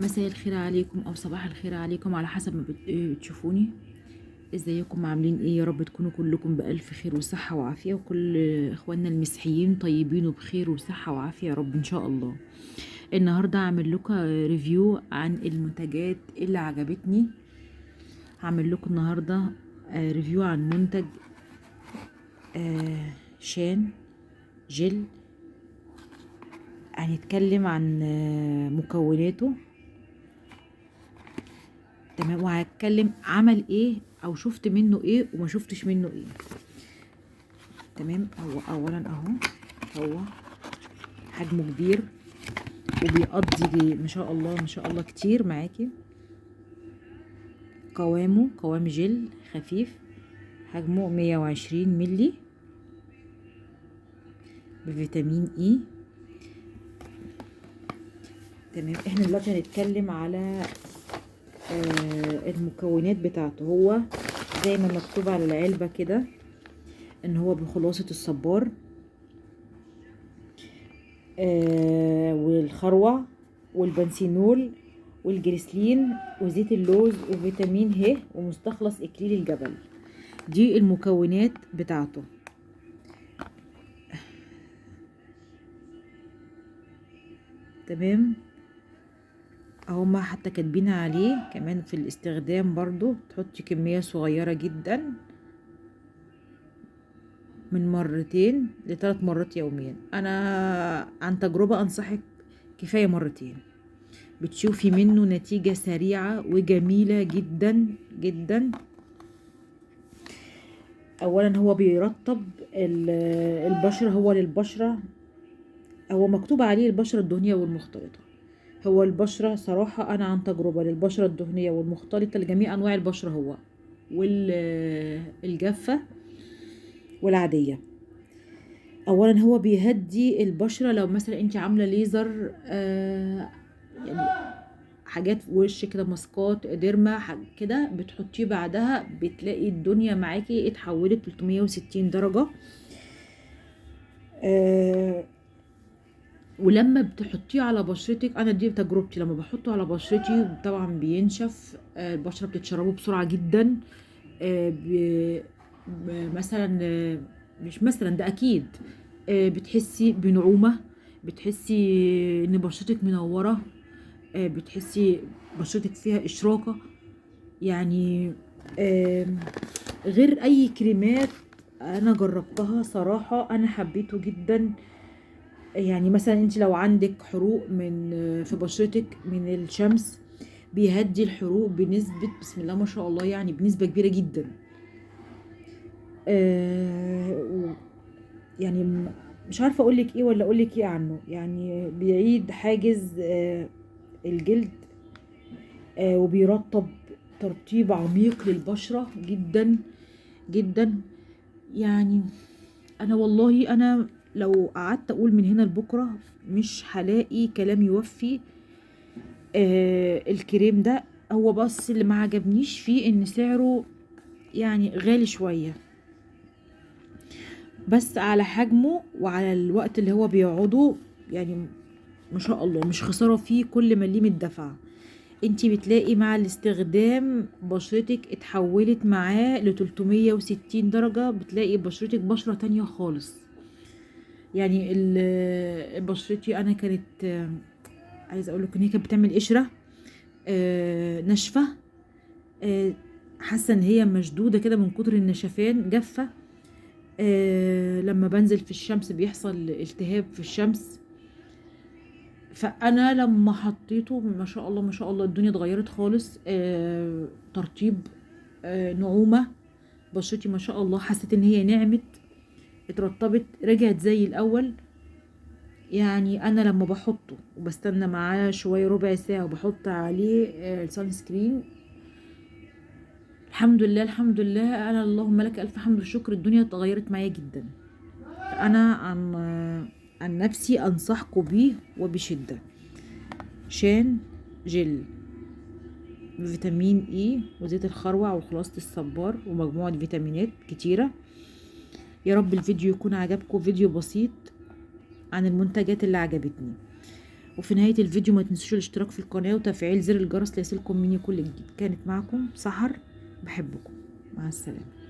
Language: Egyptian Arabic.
مساء الخير عليكم او صباح الخير عليكم على حسب ما بتشوفوني. ازيكم عاملين ايه؟ يا رب تكونوا كلكم بألف خير وصحة وعافية، وكل اخواننا المسيحيين طيبين وبخير وصحة وعافية يا رب ان شاء الله. النهاردة هعمل لكم review عن المنتجات اللي عجبتني. هعمل لكم النهاردة review عن منتج شان جل. هنتكلم عن مكوناته، تمام، وهتكلم عمل ايه او شفت منه ايه وما شفتش منه ايه. تمام. هو اولا اهو، هو حجمه كبير وبيقضي ما شاء الله ما شاء الله كتير معاكي. قوامه قوام جل خفيف، حجمه 120 ملي، بفيتامين اي. تمام. احنا دلوقتي هنتكلم على المكونات بتاعته. هو زي ما مكتوب على العلبة كده ان هو بخلاصة الصبار والخروع والبنسينول والجريسلين وزيت اللوز وفيتامين ه ومستخلص اكليل الجبل. دي المكونات بتاعته. تمام. هما حتى كاتبين عليه كمان في الاستخدام برضو تحطي كمية صغيرة جدا من 2 ل 3 مرات يوميا. انا عن تجربة انصحك كفاية 2، بتشوفي منه نتيجة سريعة وجميلة جدا جدا. اولا هو بيرطب البشرة، هو للبشرة، هو مكتوب عليه البشرة الدهنية والمختلطة. هو البشرة صراحة أنا عن تجربة للبشرة الدهنية والمختلطة لجميع أنواع البشرة، هو والجافة والعادية. أولا هو بيهدي البشرة. لو مثلا أنت عاملة ليزر يعني حاجات في وش كده، ماسكات ديرما كده، بتحطيه بعدها بتلاقي الدنيا معاكي اتحولت 360 درجة. ولما بتحطيه على بشرتك، انا دي تجربتي، لما بحطه على بشرتي طبعا بينشف، البشرة بتتشربه بسرعة جدا. مثلا مش مثلا ده اكيد، بتحسي بنعومه، بتحسي ان بشرتك منورة، بتحسي بشرتك فيها اشراقه، يعني غير اي كريمات انا جربتها. صراحة انا حبيته جدا. يعني مثلا انت لو عندك حروق من في بشرتك من الشمس، بيهدي الحروق بنسبة بسم الله ما شاء الله، يعني بنسبة كبيرة جدا. يعني مش عارفة اقولك ايه ولا اقولك ايه عنه. يعني بيعيد حاجز الجلد، وبيرطب ترطيب عميق للبشرة جدا جدا. يعني انا والله انا لو قعدت اقول من هنا لبكرة مش هلاقي كلام يوفي الكريم ده. هو بس اللي ما عجبنيش فيه ان سعره يعني غالي شوية، بس على حجمه وعلى الوقت اللي هو بيقعده يعني ما شاء الله مش خسارة فيه كل مليم الدفع. انتي بتلاقي مع الاستخدام بشرتك اتحولت معاه ل 360 درجه، بتلاقي بشرتك بشره تانية خالص. يعني بشرتي انا كانت، عايزه اقول لكم ان هي كانت بتعمل قشرة ناشفة، حاسه ان هي مشدودة كده من كتر النشفان، جافة. لما بنزل في الشمس بيحصل التهاب في الشمس. فانا لما حطيته ما شاء الله ما شاء الله الدنيا اتغيرت خالص. ترطيب، نعومة، بشرتي ما شاء الله حسيت ان هي نعمت، اترطبت، رجعت زي الاول. يعني انا لما بحطه وبستنى معاه شوية ربع ساعة وبحط عليه ال sunscreen، الحمد لله الحمد لله، انا اللهم لك الف حمد وشكر، الدنيا اتغيرت معايا جدا. فانا عن نفسي انصحكم بيه وبشدة. شان جل فيتامين اي وزيت الخروع وخلاصة الصبار ومجموعة فيتامينات كتيرة. يا رب الفيديو يكون عجبكم، فيديو بسيط عن المنتجات اللي عجبتني. وفي نهاية الفيديو ما تنسوش الاشتراك في القناة وتفعيل زر الجرس ليصلكم مني كل جديد. كانت معكم سحر، بحبكم، مع السلامة.